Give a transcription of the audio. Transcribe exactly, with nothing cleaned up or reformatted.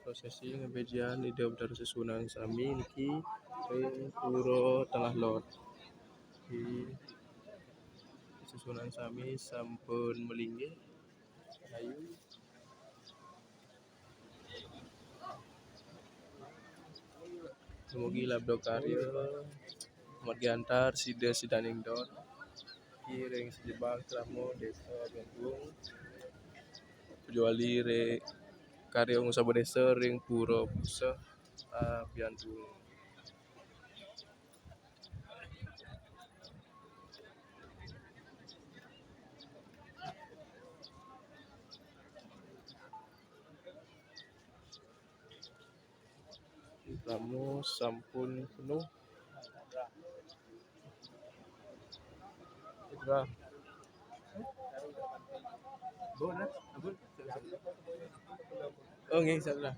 Prosesi ngabejan Ida Betara Sesuhunan sami niki ring Pura Tengah Lot. Di sesuhunan sami sampun malinggih. Ayu. Dumugi labda karya margiantar sida sidaning don. Niki ring sajebag krama Desa Abyan Tuung. Pujawali ring karya ngusaba desa ring Pura Puseh Abyan Tuung. Krama sampun penuh. Sudah. Oh, nggih, salah.